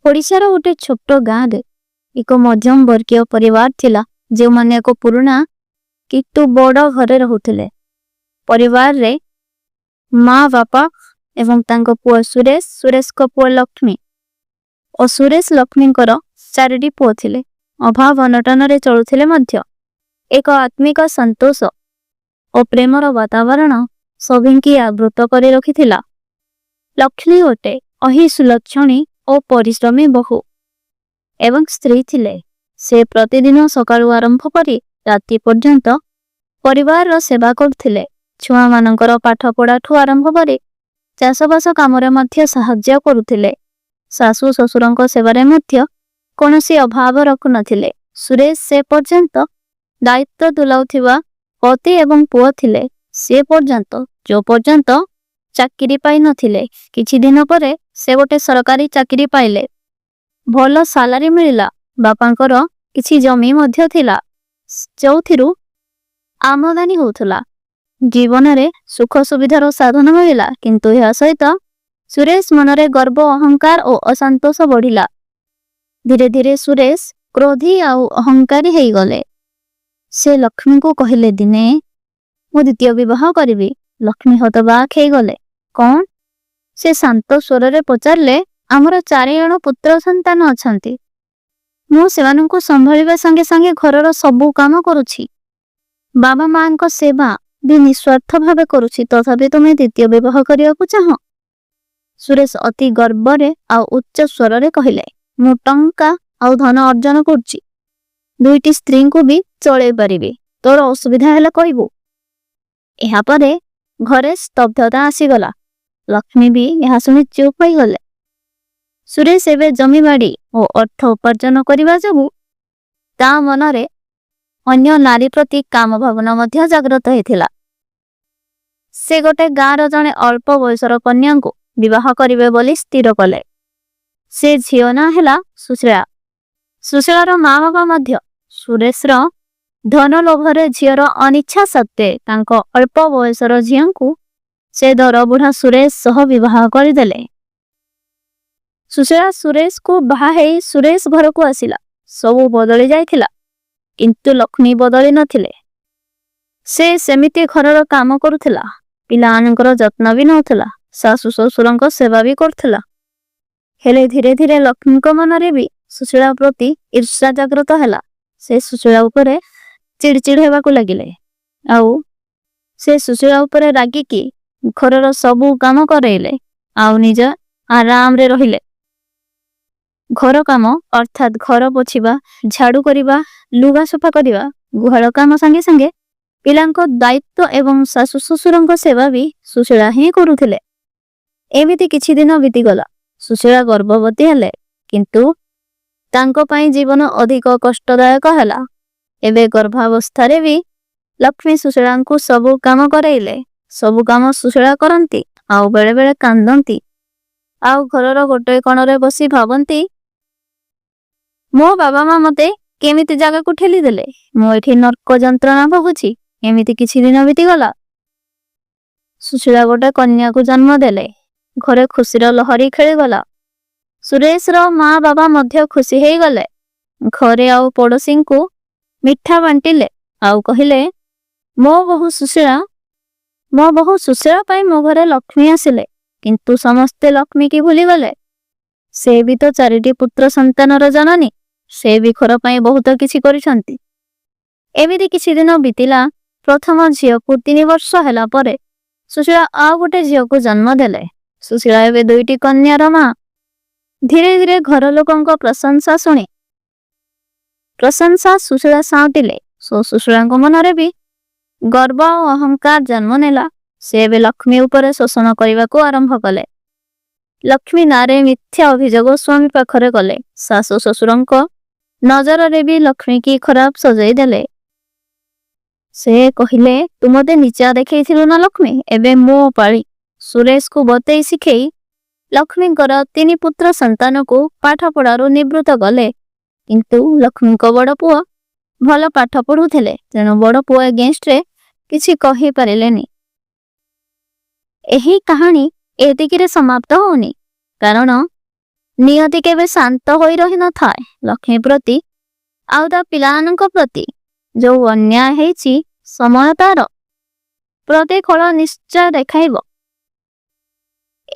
ଓଡ଼ିଶାର ଗୋଟେ ଛୋଟ ଗାଁରେ ଏକ ମଧ୍ୟମ ବର୍ଗୀୟ ପରିବାର ଥିଲା, ଯେଉଁମାନେ ଏକ ପୁରୁଣା କିନ୍ତୁ ବଡ଼ ଘରେ ରହୁଥିଲେ। ପରିବାରରେ ମା, ବାପା ଏବଂ ତାଙ୍କ ପୁଅ ସୁରେଶ, ସୁରେଶଙ୍କ ପୁଅ ଲକ୍ଷ୍ମୀ ଓ ସୁରେଶ ଲକ୍ଷ୍ମୀଙ୍କର ଚାରିଟି ପୁଅ ଥିଲେ। ଅଭାବ ଅନଟନରେ ଚଳୁଥିଲେ ମଧ୍ୟ ଏକ ଆତ୍ମିକ ସନ୍ତୋଷ ଓ ପ୍ରେମର ବାତାବରଣ ସଭିଙ୍କି ଆବୃତ କରି ରଖିଥିଲା। ଲକ୍ଷ୍ମୀ ଗୋଟେ ଅତି ସୁଲକ୍ଷଣୀ ଓ ପରିଶ୍ରମୀ ବୋହୂ ଏବଂ ସ୍ତ୍ରୀ ଥିଲେ। ସେ ପ୍ରତିଦିନ ସକାଳୁ ଆରମ୍ଭ କରି ରାତି ପର୍ଯ୍ୟନ୍ତ ପରିବାରର ସେବା କରୁଥିଲେ। ଛୁଆମାନଙ୍କର ପାଠପଢ଼ାଠୁ ଆରମ୍ଭ କରି ଚାଷବାସ କାମରେ ମଧ୍ୟ ସାହାଯ୍ୟ କରୁଥିଲେ। ଶାଶୁ ଶ୍ୱଶୁରଙ୍କ ସେବାରେ ମଧ୍ୟ କୌଣସି ଅଭାବ ରଖୁନଥିଲେ। ସୁରେଶ ସେ ପର୍ଯ୍ୟନ୍ତ ଦାୟିତ୍ୱ ତୁଲାଉଥିବା ପତି ଏବଂ ପୁଅ ଥିଲେ, ସେ ପର୍ଯ୍ୟନ୍ତ ଯୋଉ ପର୍ଯ୍ୟନ୍ତ ଚାକିରି ପାଇନଥିଲେ। କିଛି ଦିନ ପରେ ସେ ଗୋଟେ ସରକାରୀ ଚାକିରି ପାଇଲେ। ଭଲ ସାଲାରୀ ମିଳିଲା। ବାପାଙ୍କର କିଛି ଜମି ମଧ୍ୟ ଥିଲା, ଯୋଉଥିରୁ ଆମଦାନୀ ହଉଥିଲା। ଜୀବନରେ ସୁଖ ସୁବିଧାର ସାଧନ ମିଳିଲା, କିନ୍ତୁ ଏହା ସହିତ ସୁରେଶ ମନରେ ଗର୍ବ, ଅହଙ୍କାର ଓ ଅସନ୍ତୋଷ ବଢିଲା। ଧୀରେ ଧୀରେ ସୁରେଶ କ୍ରୋଧୀ ଆଉ ଅହଙ୍କାରୀ ହେଇଗଲେ। ସେ ଲକ୍ଷ୍ମୀଙ୍କୁ କହିଲେ, ଦିନେ ମୁଁ ଦ୍ୱିତୀୟ ବିବାହ କରିବି। ଲକ୍ଷ୍ମୀ ହତବାକ୍ ହେଇଗଲେ। କଣ? ସେ ଶାନ୍ତ ସ୍ୱରରେ ପଚାରିଲେ, ଆମର ଚାରିଜଣ ପୁତ୍ର ସନ୍ତାନ ଅଛନ୍ତି। ମୁଁ ସେମାନଙ୍କୁ ସମ୍ଭାଳିବା ସଙ୍ଗେ ସଙ୍ଗେ ଘରର ସବୁ କାମ କରୁଛି। ବାବା ମାଙ୍କ ସେବା ବି ନିସ୍ୱାର୍ଥ ଭାବେ କରୁଛି। ତଥାପି ତୁମେ ଦ୍ୱିତୀୟ ବିବାହ କରିବାକୁ ଚାହଁ? ସୁରେଶ ଅତି ଗର୍ବରେ ଆଉ ଉଚ୍ଚ ସ୍ୱରରେ କହିଲେ, ମୁଁ ଟଙ୍କା ଆଉ ଧନ ଅର୍ଜନ କରୁଛି। ଦୁଇଟି ସ୍ତ୍ରୀଙ୍କୁ ବି ଚଳେଇ ପାରିବି। ତୋର ଅସୁବିଧା ହେଲେ କହିବୁ। ଏହାପରେ ଘରେ ସ୍ତବ୍ଧତା ଆସିଗଲା। ଲକ୍ଷ୍ମୀ ବି ଏହା ଶୁଣି ଚୁପ୍ ହୋଇଗଲେ। ସୁରେଶ ଏବେ ଜମିବାଡ଼ି ଓ ଅର୍ଥ ଉପାର୍ଜନ କରିବା ଯୋଗୁଁ ତା ମନରେ ଅନ୍ୟ ନାରୀ ପ୍ରତି କାମ ଭାବନା ମଧ୍ୟ ଜାଗ୍ରତ ହେଇଥିଲା। ସେ ଗୋଟେ ଗାଁର ଜଣେ ଅଳ୍ପ ବୟସର କନ୍ୟାଙ୍କୁ ବିବାହ କରିବେ ବୋଲି ସ୍ଥିର କଲେ। ସେ ଝିଅ ନାଁ ହେଲା ସୁଶୀଳା। ସୁଶୀଳାର ମା ବାପା ମଧ୍ୟ ସୁରେଶର ଧନ ଲୋଭରେ ଝିଅର ଅନିଚ୍ଛା ସତ୍ତ୍ୱେ ତାଙ୍କ ଅଳ୍ପ ବୟସର ଝିଅଙ୍କୁ ସେ ଦରବୁଢ଼ା ସୁରେଶ ସହ ବିବାହ କରିଦେଲେ। ସୁଶୀଳା ସୁରେଶକୁ ବାହା ହେଇ ସୁରେଶ ଘରକୁ ଆସିଲା। ସବୁ ବଦଳି ଯାଇଥିଲା, କିନ୍ତୁ ଲକ୍ଷ୍ମୀ ବଦଳି ନଥିଲେ। ସେ ସେମିତି ଘରର କାମ କରୁଥିଲା, ପିଲାମାନଙ୍କର ଯତ୍ନ ବି ନଉଥିଲା, ଶାଶୁ ଶ୍ୱଶୁରଙ୍କ ସେବା ବି କରୁଥିଲା। ହେଲେ ଧୀରେ ଧୀରେ ଲକ୍ଷ୍ମୀଙ୍କ ମନରେ ବି ସୁଶୀଳା ପ୍ରତି ଈର୍ଷା ଜାଗ୍ରତ ହେଲା। ସେ ସୁଶୀଳା ଉପରେ ଚିଡଚିଡ ହେବାକୁ ଲାଗିଲେ ଆଉ ସେ ସୁଶୀଳା ଉପରେ ରାଗିକି ଘରର ସବୁ କାମ କରେଇଲେ ଆଉ ନିଜ ଆରାମରେ ରହିଲେ। ଘର କାମ ଅର୍ଥାତ୍ ଘର ପୋଛିବା, ଝାଡୁ କରିବା, ଲୁଗା ସଫା କରିବା, ଗୁହାଳ କାମ ସାଙ୍ଗେ ସାଙ୍ଗେ ପିଲାଙ୍କ ଦାୟିତ୍ୱ ଏବଂ ଶାଶୁ ଶ୍ୱଶୁରଙ୍କ ସେବା ବି ସୁଶୀଳା ହିଁ କରୁଥିଲେ। ଏମିତି କିଛି ଦିନ ବିତିଗଲା। ସୁଶୀଳା ଗର୍ଭବତୀ ହେଲେ, କିନ୍ତୁ ତାଙ୍କ ପାଇଁ ଜୀବନ ଅଧିକ କଷ୍ଟଦାୟକ ହେଲା। ଏବେ ଗର୍ଭାବସ୍ଥାରେ ବି ଲକ୍ଷ୍ମୀ ସୁଶୀଳାଙ୍କୁ ସବୁ କାମ କରେଇଲେ। ସବୁ କାମ ସୁଶୀଳା କରନ୍ତି ଆଉ ବେଳେ ବେଳେ କାନ୍ଦନ୍ତି ଆଉ ଘରର ଗୋଟେ କୋଣରେ ବସି ଭାବନ୍ତି, ମୋ ବାବା ମା ମତେ କେମିତି ଜାଗାକୁ ଠେଲିଦେଲେ। ମୁଁ ଏଠି ନର୍କ ଯନ୍ତ୍ରଣା ଭୋଗୁଛି। ଏମିତି କିଛି ଦିନ ବିତିଗଲା। ସୁଶୀଳା ଗୋଟେ କନ୍ୟାକୁ ଜନ୍ମ ଦେଲେ। ଘରେ ଖୁସିର ଲହରୀ ଖେଳିଗଲା। ସୁରେଶର ମା ବାବା ମଧ୍ୟ ଖୁସି ହେଇଗଲେ। ଘରେ ଆଉ ପଡୋଶୀଙ୍କୁ ମିଠା ବାଣ୍ଟିଲେ ଆଉ କହିଲେ, ମୋ ବୋହୂ ସୁଶୀଳା ପାଇଁ ମୋ ଘରେ ଲକ୍ଷ୍ମୀ ଆସିଲେ। କିନ୍ତୁ ସମସ୍ତେ ଲକ୍ଷ୍ମୀକି ଭୁଲିଗଲେ। ସେ ବି ତ ଚାରିଟି ପୁତ୍ର ସନ୍ତାନର ଜନନୀ। ସେ ବି ଘର ପାଇଁ ବହୁତ କିଛି କରିଛନ୍ତି। ଏମିତି କିଛି ଦିନ ବିତିଲା। ପ୍ରଥମ ଝିଅକୁ 3 ବର୍ଷ ହେଲା ପରେ ସୁଶୀଳା ଆଉ ଗୋଟେ ଝିଅକୁ ଜନ୍ମ ଦେଲେ। ସୁଶୀଳା ଏବେ ଦୁଇଟି କନ୍ୟାର ମା। ଧୀରେ ଧୀରେ ଘର ଲୋକଙ୍କ ପ୍ରଶଂସା ଶୁଣି ପ୍ରଶଂସା ସୁଶୀଳା ସାଉଁଟିଲେ। ସୁଶୀଳାଙ୍କ ମନରେ ବି ଗର୍ବ ଆଉ ଅହଙ୍କାର ଜନ୍ମ ନେଲା। ସେ ଏବେ ଲକ୍ଷ୍ମୀ ଉପରେ ଶୋଷଣ କରିବାକୁ ଆରମ୍ଭ କଲେ। ଲକ୍ଷ୍ମୀ ନାଁରେ ମିଥ୍ୟା ଅଭିଯୋଗ ସ୍ୱାମୀ ପାଖରେ କଲେ। ଶାଶୁ ଶ୍ୱଶୁରଙ୍କ ନଜରରେ ବି ଲକ୍ଷ୍ମୀକି ଖରାପ ସଜେଇ ଦେଲେ। ସେ କହିଲେ, ତୁ ମତେ ନିଚା ଦେଖେଇଥିଲୁ ନା ଲକ୍ଷ୍ମୀ? ଏବେ ମୋ ପାଳି। ସୁରେଶକୁ ବତେଇ ଶିଖେଇ ଲକ୍ଷ୍ମୀଙ୍କର ତିନି ପୁତ୍ର ସନ୍ତାନକୁ ପାଠ ପଢ଼ାରୁ ନିବୃତ୍ତ କଲେ। କିନ୍ତୁ ଲକ୍ଷ୍ମୀଙ୍କ ବଡ ପୁଅ ଭଲ ପାଠ ପଢୁଥିଲେ, ତେଣୁ ବଡ ପୁଅ ଏଗେନଷ୍ଟରେ କିଛି କହିପାରିଲେନି। ଏହି କାହାଣୀ ଏତିକିରେ ସମାପ୍ତ ହଉନି, କାରଣ ନିୟତି କେବେ ଶାନ୍ତ ହୋଇ ରହିନଥାଏ। ଲକ୍ଷ୍ମୀ ପ୍ରତି ଆଉ ତା ପିଲାମାନଙ୍କ ପ୍ରତି ଯୋଉ ଅନ୍ୟାୟ ହେଇଛି, ସମୟ ତାର ପ୍ରତିଫଳ ନିଶ୍ଚୟ ଦେଖାଇବ।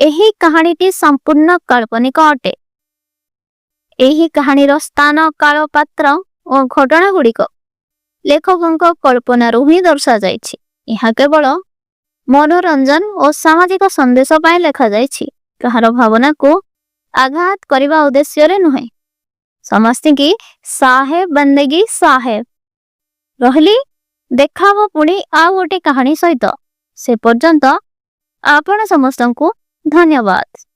ଏହି କାହାଣୀଟି ସମ୍ପୂର୍ଣ୍ଣ କାଳ୍ପନିକ ଅଟେ। ଏହି କାହାଣୀର ସ୍ଥାନ, କାଳ, ପାତ୍ର ଓ ଘଟଣା ଗୁଡ଼ିକ ଲେଖକଙ୍କ କଳ୍ପନାରୁ ହିଁ ଦର୍ଶାଯାଇଛି। ଏହା କେବଳ ମନୋରଞ୍ଜନ ଓ ସାମାଜିକ ସନ୍ଦେଶ ପାଇଁ ଲେଖାଯାଇଛି, କାହାର ଭାବନାକୁ ଆଘାତ କରିବା ଉଦ୍ଦେଶ୍ୟରେ ନୁହେଁ। ସମସ୍ତିଙ୍କି ସାହେବ ବନ୍ଦେଗୀ ସାହେବ। ରହିଲି, ଦେଖାହବ ପୁଣି ଆଉ ଗୋଟେ କାହାଣୀ ସହିତ। ସେ ପର୍ଯ୍ୟନ୍ତ ଆପଣ ସମସ୍ତଙ୍କୁ ଧନ୍ୟବାଦ।